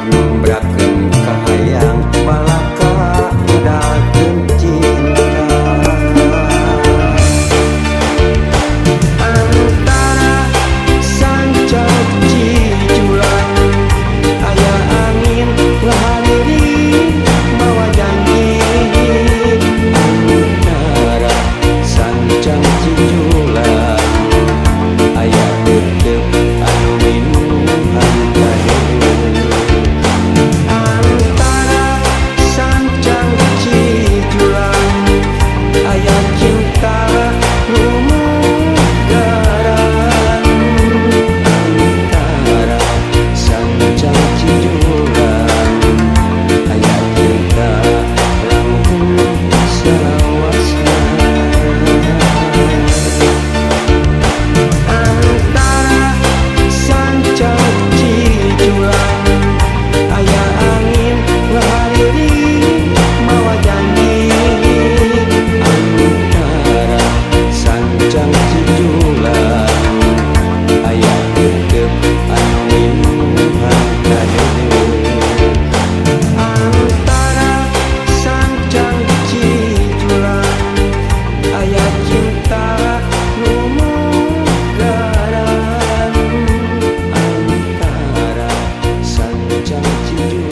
Nembrakeun kahayang balaka medalkeun cinta. Antara sancang Cijulang aya angin ngahaliling mawa janji. Antara sancang Cijulang aya teuteup anu minuhan kadeuleu. Antara sancang Cijulang aya cinta nu mugaran. Antara sancang Cijulang aya cinta langkung salawasna. Antara sancang Cijulang aya angin ngahaliling mawa janji. Antara sancang Cijulang aya teuteup anu minuhan kadeuleu. Antara sancang Cijulang aya cinta nu mugaran. Antara sancang Cijulang.